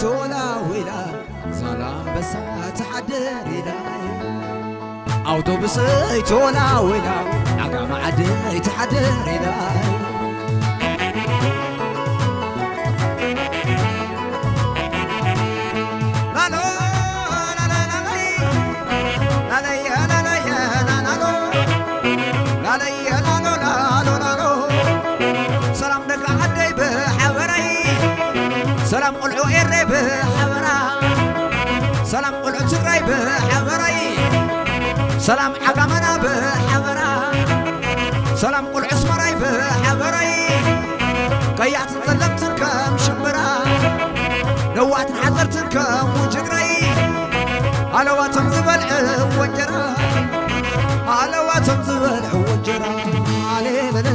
ተወላዊላ ዛላምበሳ ትሓድር ኢላ፣ ኣውቶቡስ ተወላዊላ ዓጋመ ዓዲ ትሓድር ኢላ። ላሎ፣ ላሎ፣ ላሎ፣ ላሎ፣ ላሎ፣ ላሎ፣ ላሎ፣ ላሎ፣ ላሎ፣ ላሎ። ሰላም ደቂ ዓደይ ብሓበራይ፣ ሰላም ቆልዑ ኤረይ ብሓበራ፣ ሰላም ቆልዑ ትግራይ ብሓበራይ፣ ሰላም ዓጋመና ብሓበራ፣ ሰላም ቆልዑ ኣስመራይ ብሓበራይ፣ ቀያሕትን ጸለምትን ከም ሽምብራ፣ ነዋሕትን ሓጸርትን ከም ውጅግራይ፣ ኣለዋቶም ዝበልዕዎ እንጀራ፣ ኣለዋቶም ዝበልዕዎ እንጀራ። ኣሌለለ።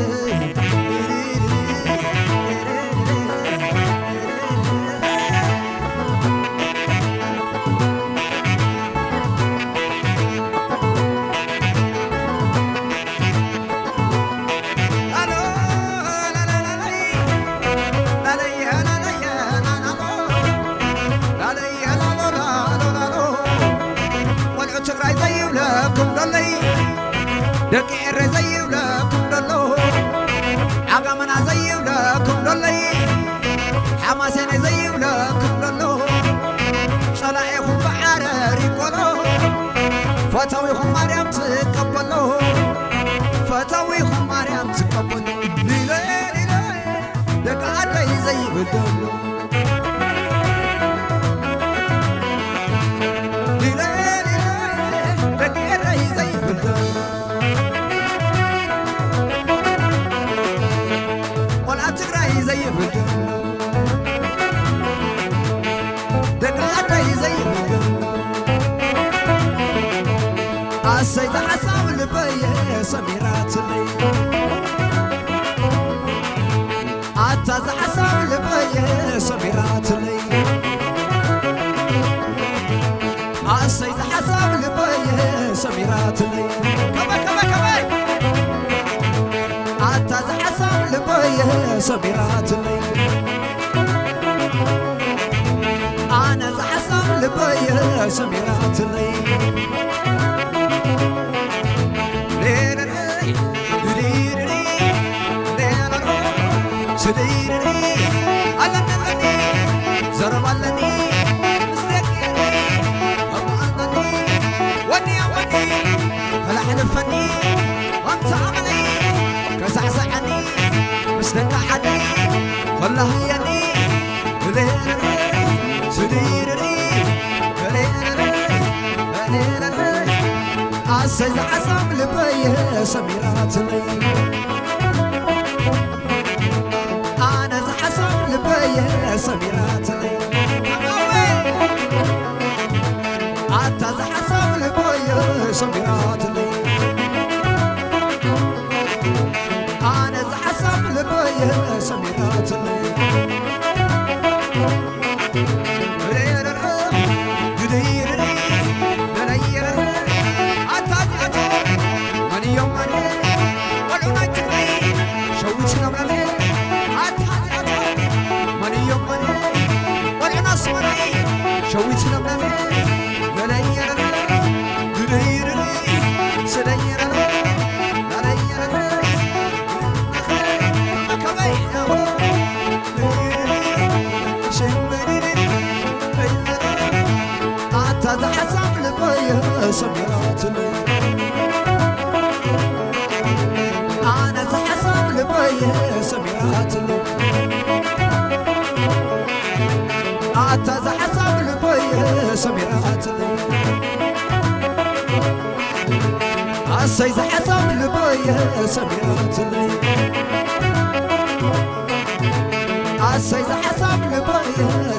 ቆልዑ ትግራይ ዘይብለኩም ዶለይ፣ ደቂ ኤረ ዘይብለኩም ዶሎ፣ ዓጋመና ዘይብለኩም ዶለይ፣ ሓማሴነ ዘይብለኩም ዶሎ፣ ጸላኢኹም ብዓረር ይቆሎ፣ ፈታዊኹም ማርያም ትቀበሎ፣ ፈታዊኹም ማርያም ትቀበሎ። ሊለ ሊለ ደቂ ዓደይ ዘይብል ዶሎ፣ ሊለ ሊለ ደቂ ኤረይ ዘይብል ዶሎ፣ ቆልዓ ትግራይ ዘይብል ዶሎ፣ ደቂ ዓደይ ዘይብል ዶሎ። ኣሰይ ዝሓሳብ ልበየ ሰሚራትለይ፣ ኣታ ዝሓሳብ ልበየ ሰሚራትለይ፣ ኣሰይ ዝሓሳብ ልበየ ሰሚራትለይ። ከመይ፣ ከመይ፣ ከመይ? ኣታ ዝሓሳብ ልበየ ሰሚራትለይ፣ ኣነ ዝሓሳብ ልበየ ሰሚራትለይ። ኣለኒ፣ ኣለኒ፣ ዘረባ ኣለኒ፣ ምስ ደቂ ኣለኒ፣ እሞ ኣለኒ፣ ወዲ፣ ወዲ፣ ከላሕልፈኒ፣ ኣምታ ኣመለይ፣ ከሳዕሳዓኒ፣ ምስ ደቂ ዓዲ፣ ከላህየኒ፣ ስዲርኒ፣ ኣሰይ ዝሓሳብ ልበየ ሰሚራትለይ፣ ኣነ ዝሓሳብ ልበየ ሰሚራትለይ፣ ኣታ ዝሓሳብ ልበየ ሰሚራትለይ፣ ኣነ ዝሓሳብ ልበየ ሰሚራትለይ። ኣታ እዚኣቶም መን እዮም መን? ቆልዑ ናይ ትግራይ ሸዊት ለምለመ። ኣታ እዚኣቶም መን እዮም መን? ቆልዑ ናይ ኣስመራይ ሸዊት ለምለመ። ኣታ ዝሓሳብ ልበየ ሰሚራትለይ፣ ኣነ ዝሓሳብ ልበየ ሰሚራትለይ፣ ኣታ ዝሓሳብ ልበየ ሰሚራትለይ። ኣሰይ ዝሓሳብ ልበየ ሰሚራትለይ፣ ኣሰይ ዝሓሳብ ልበየ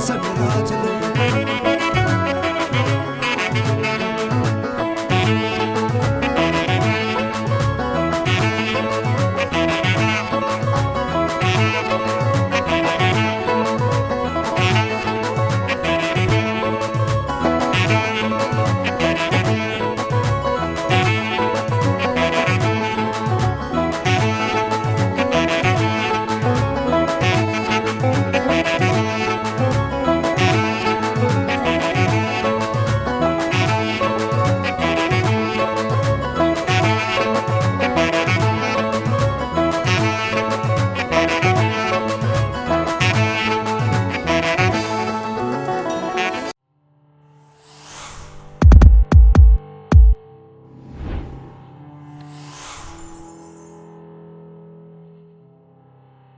ሰሚራትለይ።